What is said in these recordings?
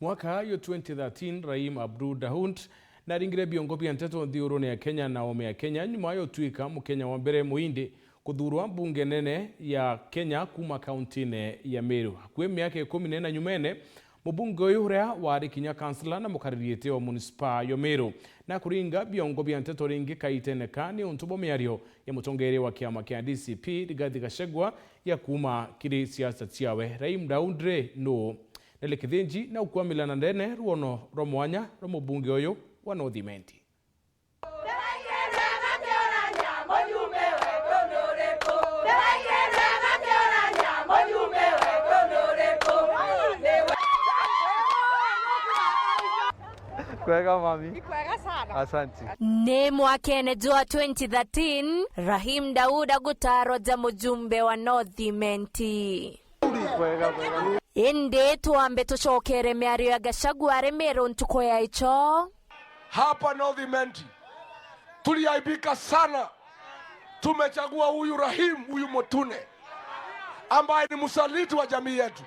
Mwaka yo 2013 Rahim Abdul Daud naringire biongo bia nteto nthiurune ya Kenya na ome ya Kenya nyuma yo tuika mukenya wa mbere muindi kuthurwa mbunge nene ya Kenya kuma kaunti-ini ya Meru. Hakuhi miaka 14 nyumene mubunge uyu uria wari kinya kansila na mukaririite wa municipal ya Meru na kuringa biongo bia nteto ringi kaiteneka ni untu bwa miario ya mutongoria wa kiama kia DCP Rigathi Gachagua ya kuma kiri siasa ciawe. Rahim Daud ri nu Nele Kithinji na ukwamilana ndene ruono rwa mwanya rwa mubunge uyu wa North Imenti. Kwega mami. Kwega sana. Asante. Nĩ mwakene jwa 2013 Rahim Daud agutarwo ja mujumbe wa North Imenti. Kwega kwega. Indi twambe tucokere miario ya Gachagua ari Meru ntuko ya icho. Hapa North Imenti tuliaibika sana, tumechagua huyu Rahim, huyu Motune ambaye ni msaliti wa jamii yetu.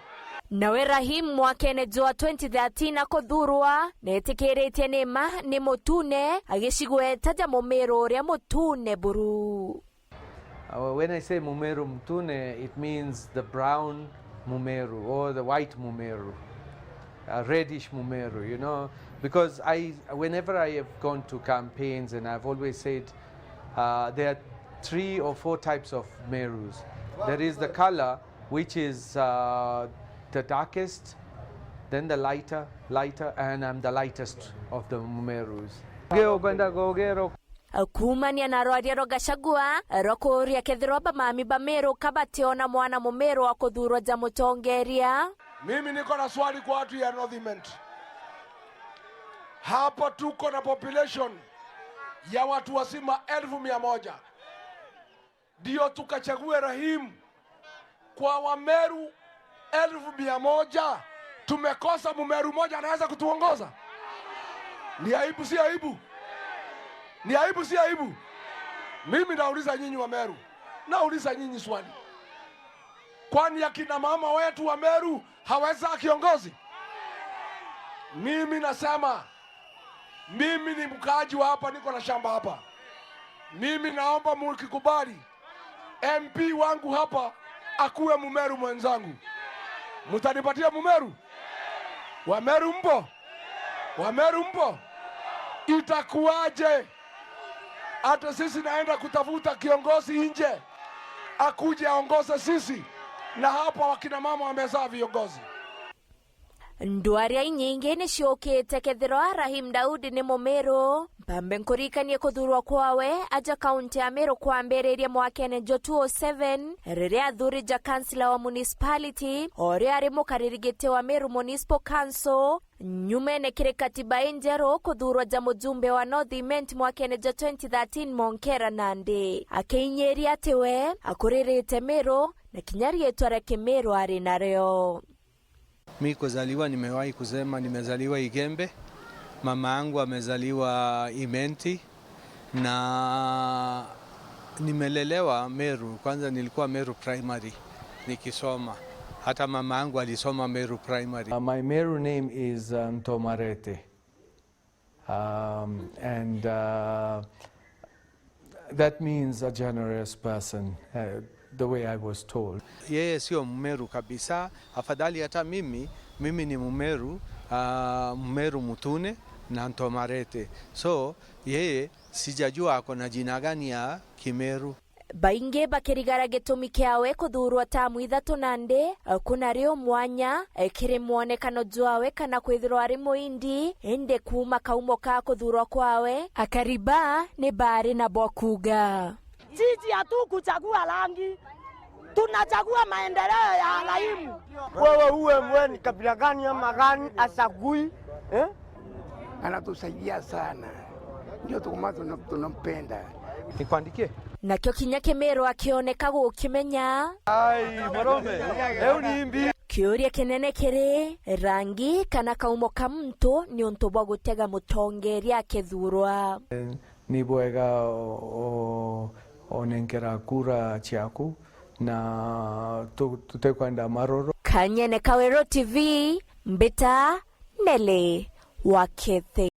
Nawe Rahim mwakene jwa 2013 akuthurwa netikiritie nima ni Mutune agicigweta ja Mumeru uria Mutune buru. When I say Mumeru Mutune, it means the brown Mumeru or the white Mumeru, a reddish Mumeru, you know, because whenever I have gone to campaigns, and I've always said there are 3 or 4 types of Merus. There is the color, which is the darkest, then the lighter, lighter, and I'm the lightest of the Mumerus. Kumania na rwaria rwa Gachagua rwakuria kethirwa bamami ba Meru kabationa mwana Mumeru wa kuthurwa ja mutongeria. Mimi niko na swali kwa watu ya North Imenti. Hapa tuko na population ya watu wazima 100,000. Ndio tukachague Rahim kwa Wameru 100,000. Tumekosa Mumeru moja anaweza kutuongoza? Ni aibu, si aibu? Ni aibu, si aibu? Mimi nauliza nyinyi wa Meru, nauliza nyinyi swali. Kwani akina mama wetu wa Meru haweza kiongozi? Mimi nasema, mimi ni mkaaji wa hapa, niko na shamba hapa. Mimi naomba mkikubali MP wangu hapa akuwe Mumeru mwenzangu. Mtanipatia Mumeru? Wa Meru mpo? Wa Meru mpo? Itakuwaje hata sisi naenda kutafuta kiongozi nje akuje aongoze sisi, na hapa wakina mama wamezaa viongozi? Ndwaria nyingi ni ciukite kethirwa Rahim Daudi ni Mumeru mpambe nkurikanie kuthurwa kwawe aja kaunti ya Meru kwambiririe mwakene jo 207 riria athuri ja kansila wa municipality oria ari mukaririgite wa Meru Municipal Council nyumene kiri katiba injeru kuthurwa ja mujumbe wa North Imenti mwakene ja 2013 Monkera Nandi akiinyiria ati we akuririte Meru na kinya rietwa ria Kimiru ari nario. Mi kuzaliwa nimewahi kusema nimezaliwa Igembe, mama yangu amezaliwa Imenti na nimelelewa Meru. Kwanza nilikuwa Meru Primary nikisoma, hata mama yangu alisoma Meru Primary. My Meru name is Ntomarete, and that means a generous person. The way I was told. Yeye sio Mmeru kabisa, afadhali hata mimi ni Mmeru, Mmeru Mutune na Ntomarete. So yeye sijajua ako na jina gani ya Kimeru. Baingi bakirigara gitumi kiawe kuthurwa tamu ithatu na ndi kuna rio mwanya kiri mwonekano jwawe kana kwithirwa ari muindi indi kuma kaumo ka kuthurwa kwawe akariba ni bari na bwakuga. Sisi hatukuchagua rangi, tunachagua maendeleo ya Rahimu. Wewe uwe mweni kabila gani ama gani asagui, eh? Anatusaidia sana, ndio tukuma tunampenda. Nikuandikie? Nakio kinya Kimiru akioneka gukimenya. Ai, morome. Leo ni imbi. Kiuria kinene kiri rangi kana kaumo ka muntu ni untu bwa gutega mutongeria akithurwa. Ni bwega onenkera kura chiaku na tutekwenda maroro. Kanyene Kawero TV, Mbita Nele Wakethe.